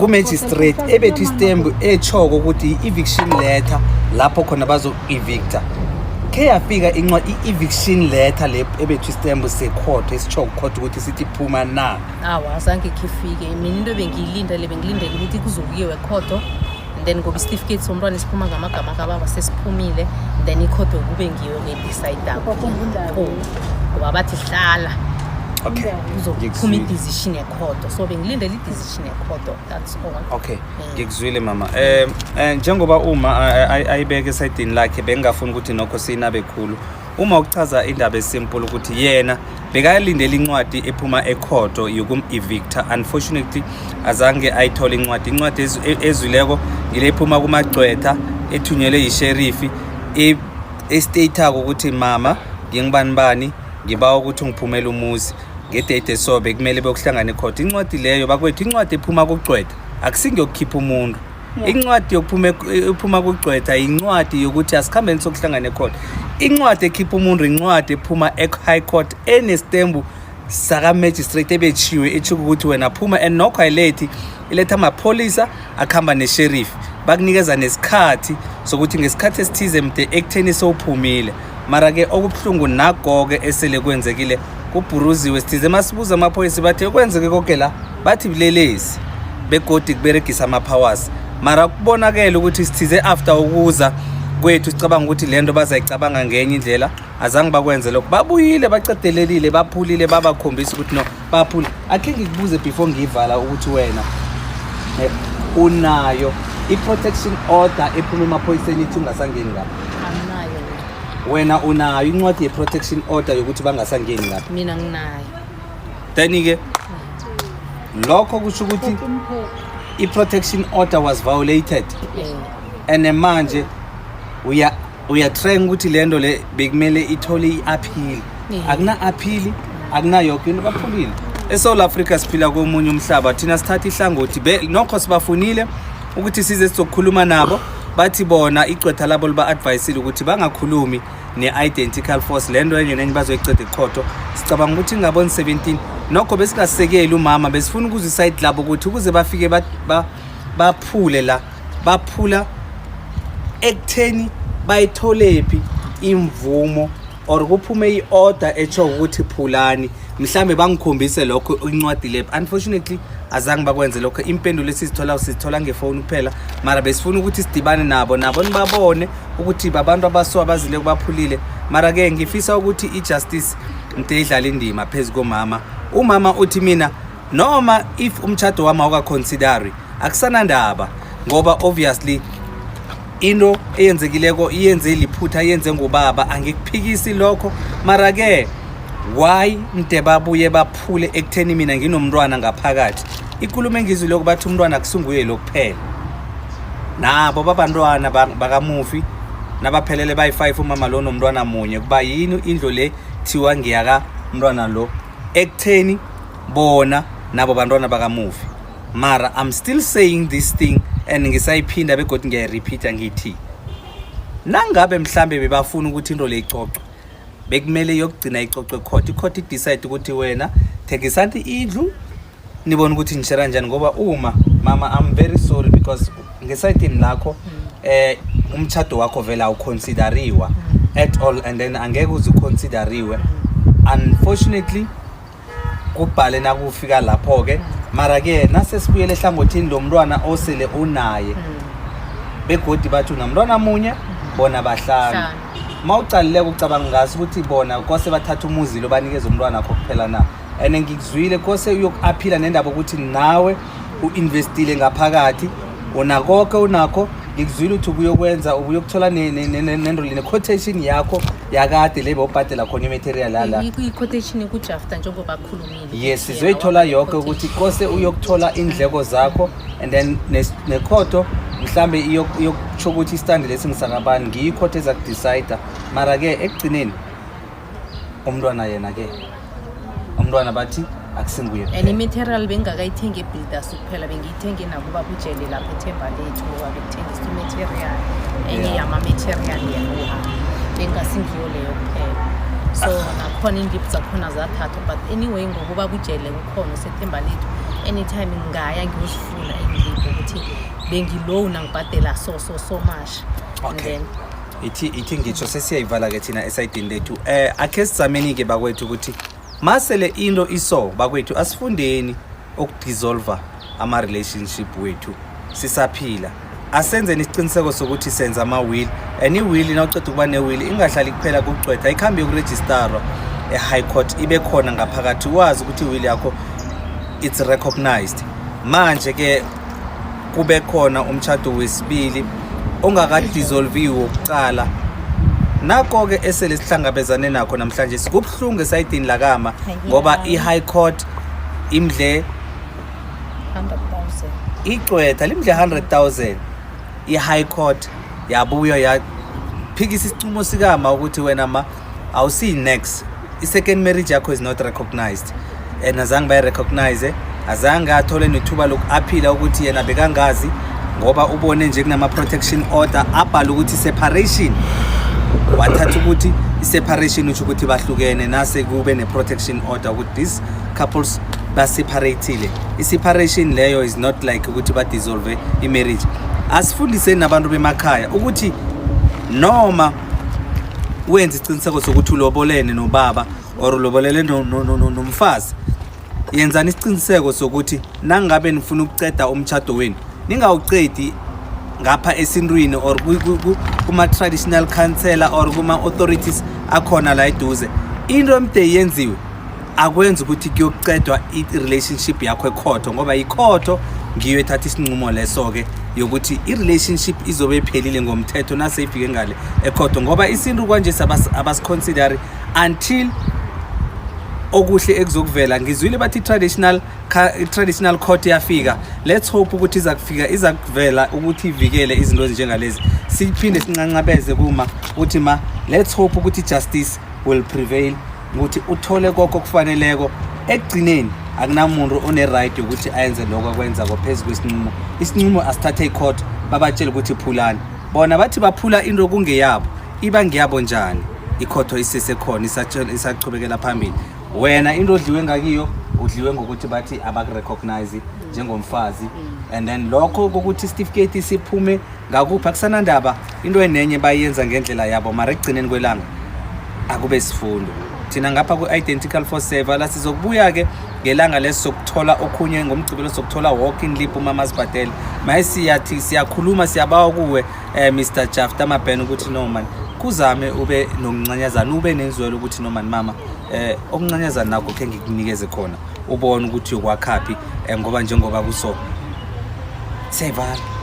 Ku-magistrate ebethu isitembu etshoko ukuthi i-eviction letter lapho khona bazo-evicta. Khe yafika incwadi i-eviction letter le ebethu isitembu sekhotho esitshoko khotho ukuthi sithi phuma na? Awa, azange khifike. Mina into bengiyilindele, bengilindele ukuthi kuzokuyiwe ekhotho, and then ngoba isitifiketi somntwana esiphuma ngamagama kababa sesiphumile, then ikhotho kube ngiyo edecide-ako ngoba bathi hlala. Kuzokuphuma i-decision yekhotho, so bengilindele i-decision yekhotho, that's all. Okay, ngikuzwile mama. Njengoba uma ayibeke esayidini lakhe, bengingafuni ukuthi nokho sinabe khulu. Uma ukuchaza indaba esimple ukuthi yena bekalindele incwadi ephuma ekhotho yokum-evicta, unfortunately azange ayithole incwadi. Incwadi ezwileko ngile ephuma kumagcwetha ethunyelwe yisherifi estateako ukuthi mama, ngingibani bani, ngibawa ukuthi ungiphumele umuzi ngedate, so bekumele beyokuhlangana ekhotho. Incwadi leyo bakwethu, incwadi ephuma kugcwetha akusingiyokukhipha umuntu. Incwadi yokuphuma ephuma kugcwetha incwadi yokuthi asikhambeni sokuhlangana ekhotho. Incwadi ekhipha umuntu incwadi ephuma e-high court enestembu saka-magistrate ebetshiwe etsho ukuthi wena phuma, and nokho ayilethi, iletha amapholisa akuhamba nesheriff, bakunikeza nesikhathi sokuthi ngesikhathi esithize mde ekutheni sowuphumile. Mara-ke okubuhlungu nako-ke esele kwenzekile, kubhuruziwe. Sithize masibuza amaphoyisa, bathi kwenzeke konke la, bathi bulelesi begodi kuberegisa ama-powers. Mara kubonakele ukuthi sithize after ukuza kwethu sicabanga ukuthi le nto bazayicabanga ngenye indlela, azange bakwenze lokho. Babuyile, bacedelelile, baphulile, babakhombisa ukuthi no, baphule. Akhe ngikubuze before ngiyivala ukuthi wena unayo i-protection order ephuma emaphoyiseni ithi ungasangeni ngapha? Anginayo mina. Wena unayo incwadi ye-protection order yokuthi bangasangeni ngapha? Mina nginayo. Then-ke lokho kusho ukuthi i-protection order was violated. And manje uya trying ukuthi le nto le bekumele ithole i-appeal. Akuna-appeal, akunayoke into, baphulile. ESouth Africa siphila komunye umhlaba thina, sithatha ihlangothi. Nokho sibafunile ukuthi size sizokukhuluma nabo, bathi bona igcwetha labo liba-advisile ukuthi bangakhulumi ne-identical force, le nto enye nenye bazoyiceda ikhotho. Sicabanga ukuthi ngaboni 17 nokho besingasekeli umama, besifuna ukuza isayidi labo ukuthi ukuze bafike baphule la, baphula ekutheni bayitholephi imvumo or kuphume i-order etsho ukuthi phulani, mhlambe bangikhombise lokho incwadi le. Unfortunately azange bakwenze lokho. Impendulo esizithola sizithola ngefoni kuphela, mara besifuna ukuthi sidibane nabo nibabone ukuthi babantu abaso abazile baphulile. Mara-ke ngifisa ukuthi i-justice mde idlala indima phezu komama. Umama uthi mina noma if umtshado wami awukaconsideri, akusanandaba, ngoba obviously into eyenzekileko iyenze liphutha, yenze ngubaba, angikuphikisi lokho. Mara-ke why mde babuye baphule ekutheni mina nginomntwana ngaphakathi? Ikulumo engizwile bathi umntwana kusunguye lo kuphela, nabo babantwana bakamufi nabaphelele bayi-5, umama lo nomntwana munye. Kuba yini indlu le thiwa ngiyaka mntwana lo ekutheni bona nabo bantwana bakamufi? Mara I'm still saying this thing and ngisayiphinda begodwa ngiyayirepeata, ngithi nangabe mhlambe bebafuna ukuthi into le icocwe, bekumele yokugcina icocwe court, icourt idecide ukuthi wena thengisani indlu, nibone ukuthi nishare njani. Ngoba uma mama, I'm very sorry because ngesayidini lakho umtchado wakho vele awuconsideriwa at all, and then angeke uze uconsideriwe, unfortunately. Kubhale nakufika lapho-ke. Mara-ke nasesibuyele ehlangothini lo mntwana osele unaye, begodi bathi unamntwana munye, bona bahlanu. Hlanu. Ma ucalileko ucabanga ngaso ukuthi bona kose bathatha umuzi lo banikeze umntwana akho kuphela na? And ngikuzwile kose uyoku-aphila nendaba ukuthi nawe u-investile ngaphakathi, unakoke unakho. Ngikuzwile ukuthi ubuyokwenza, ubuyokuthola nento le ne-quotation yakho yakade le bewubhadela khona i-material yala. I-quotation kujafta njengoba akhulumile. Yes, sizoyithola yoke ukuthi kose uyokuthola indleko zakho, and then nekhotho mhlambe iyokutsho ukuthi istandi lesi ngisakabani, ngiyo ikhotho ezakudecida. Mara-ke ekugcineni umntwana yena-ke, umntwana bathi akusinguye And kuphela. I-material bengingakayithengi ebuilders kuphela, bengiyithenge nakuba kujele lapha eThemba Lethu, ngoba bekuthengisa i-material enye yama-material yena, bengasingiyo leyo kuphela. So nakhona iindiphu zakhona zathathwa, but anyway ngokuba kujele kukhona usethemba lethu, anytime ngingaya ngiyozifuna. ukuthi bengilowna ngibhadela so so so much. And Okay. then Ithi ngitsho sesiyayivala ke thina esayidini lethu. Akhe sizameni ke bakwethu ukuthi masele into iso bakwethu, asifundeni ukudissolve ama relationship wethu sisaphila. Asenzeni isiqiniseko sokuthi senza ama-will, and i-will, nawuceda ukuba ne-will, ingahlali kuphela kucwetha, ikhambe yokurejistarwa e-high court, ibe khona ngaphakathi, wazi ukuthi i-will yakho it's recognized. Manje ke kube khona umshado wesibili ongakadissolviwe wokuqala. Nakho-ke esele sihlangabezane nakho namhlanje, sikubuhlungu esayidini lakama, ngoba i-high court imdle 100,000. Igcwetha limdle 100,000. I-high court yabuya yaphikisa isinqumo sikama ukuthi wena ma awusiyi-next, i-second marriage yakho is not recognized, and azange bayi-recognize, azange athole nethuba loku-aphila ukuthi yena bekangazi, ngoba ubone nje kunama-protection order abhala ukuthi separation, wathatha ukuthi i-separation usho ukuthi bahlukene, nase kube ne-protection order ukuthi these couples baseparatile. I-separation leyo is not like ukuthi badissolve i-marriage. Asifundiseni nabantu bemakhaya ukuthi noma wenze isiqiniseko sokuthi ulobolene nobaba or ulobolele nomfazi, yenzani isiqiniseko sokuthi nangabe nifuna ukuceda umtshado wenu, ningawucedi ngapha esintwini or kuma-traditional counselor or kuma-authorities akhona la eduze. Into emde yenziwe akwenzi ukuthi kuyokucedwa i-relationship yakho ekhotho, ngoba ikhotho ngiyo ethatha isinqumo leso-ke yokuthi i-relationship izobe iphelile ngomthetho naseyifike ngale ekhotho, ngoba isintu kwanje abasiconsideri until okuhle ekuzokuvela. Ngizwile bathi i-traditional court yafika. Let's hope ukuthi iza kufika, iza kuvela ukuthi ivikele izinto ezinjengalezi. Siphinde sincancabeze kuma ukuthi ma, let's hope ukuthi justice will prevail, ukuthi uthole konke okufaneleko. Ekugcineni akunamuntu one-right yokuthi ayenze lokho akwenzako phezu kwesinqumo. Isinqumo asithathe icourt, babatshele ukuthi phulani. Bona bathi baphula into kungeyabo, iba ngeyabo njani? Ikhotho isesekhona, isachubekela phambili. Wena into odliwe ngakiyo, udliwe ngokuthi bathi abakurecognize njengomfazi, and then lokho kokuthi isitifiketi siphume ngakuphi akusanandaba. Into enenye bayenza ngendlela yabo, mara ekugcineni kwelanga akube sifundo. Thina ngapha ku-Identical for Seva la sizokubuya-ke ngelanga lesi sokuthola okhunye ngomgcibelo, sokuthola walk in lip umama sibhadele maye. Siyathi siyakhuluma, siyabawa kuwe Mr Jafta Maben ukuthi no man, kuzame ube nomncanyazana, ube nenzwelo ukuthi no man mama, okuncanyazana nakho khe ngikunikeze khona, ubone ukuthi ukwakhaphi, ngoba njengoba kuso siyayivala.